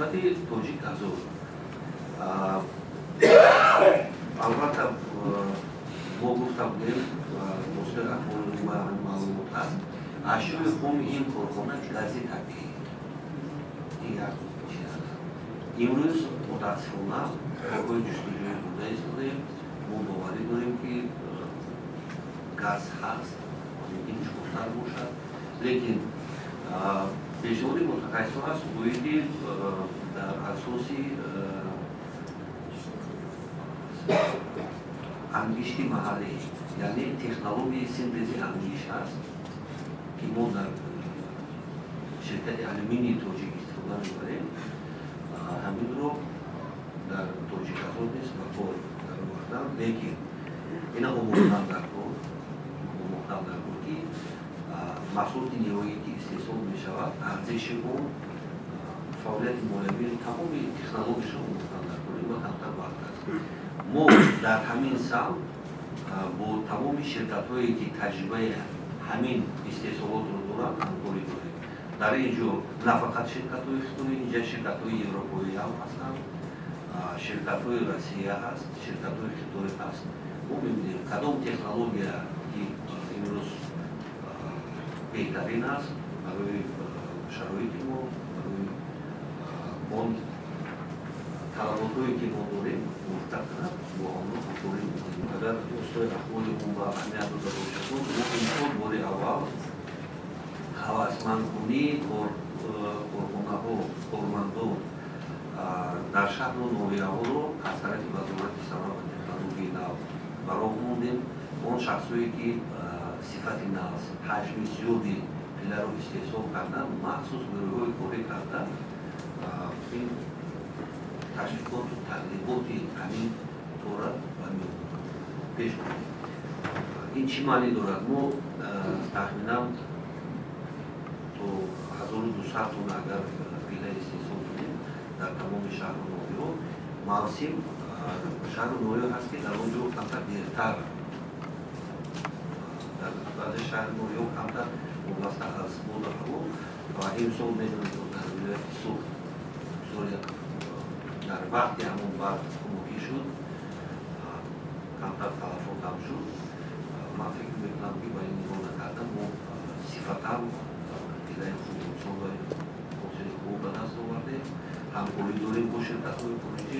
Нисбати Тоҷик Азот, албатта, мо гуфта будем, воситаи ахбори маълумот ҳаст, ашёи хоми ин корхона гази табиӣ, ин як чиз аст. Имрӯз, мутаассифона, корҳои ҷустуҷӯӣ бурда истодаем. Мо боварӣ дорем, ки газ ҳаст, мумкин чуқуртар бошад, лекин пешниҳоди мутахассисон аст, гӯед, дар асоси ангишти маҳаллӣ, яъне технологияи синтези ангишт аст, ки мо дар ширкати Алюминии Тоҷик истифода мебарем. Ҳаминро дар Тоҷиказот низ ба кор даровардан, лекин ина омӯхтан дар кор, ки маҳсулоти ниҳоие, ки истеҳсол мешавад, арзиши он, фаъолияти молиявии, тамоми технологияшро омӯхтан дар кор ва камтар вақт аст. Мо дар ҳамин самт бо тамоми ширкатҳое, ки таҷрибаи ҳамин истеҳсолотро доранд, ҳамкорӣ дорем. Дар ин ҷо на фақат ширкатҳои хитоӣ, инҷа ширкатҳои европоӣ ҳам ҳастанд, ширкатҳои Россия ҳаст, ширкатҳои Хитой ҳаст. Мо мебинем, кадом технология, ки имрӯз беҳтарин аст барои шароити мо, барои он талаботҳое, ки мо дорем, мувофиқат кунад, бо онҳо ҳамкорӣ мекунем. Агар устои ахбори мо ба аҳамият дода бошад, мо имсол бори аввал ҳавасмандкунии корхонаҳо, кормандон дар шаҳру ноҳияҳоро аз тарафи Вазорати саноат ва технологияи нав ба роҳ мондем. Он шахсое, ки сифати нав, ҳаҷми зиёди пиларо истеҳсол кардан, махсус гурӯҳҳои корӣ карда, ин ташвиқоту тарғиботи ҳамин кора ба пеш бурдем. Ин чӣ маънӣ дорад? Мо тахминан то 1200 тонна агар пила истеҳсол кунем дар тамоми шаҳру ноҳияҳо, мавсим, шаҳру ноҳия ҳаст, ки дар он ҷо камтар дертар, дар баъзе шаҳру ноҳияҳо камтар, вобаста аз боду ҳаво. Ва имсол медонед, дар вилояти Суғд бисёр дар вақти ҳамон барф хунукӣ шуд, камтар талафот ҳам шуд. Ман фикр мекунам, ки ба ин нигоҳ накарда, мо сифатан пилаи хуб имсол ҳосили хуб ба даст овардем. Ҳамкорӣ дорем бо ширкатҳои хориҷӣ.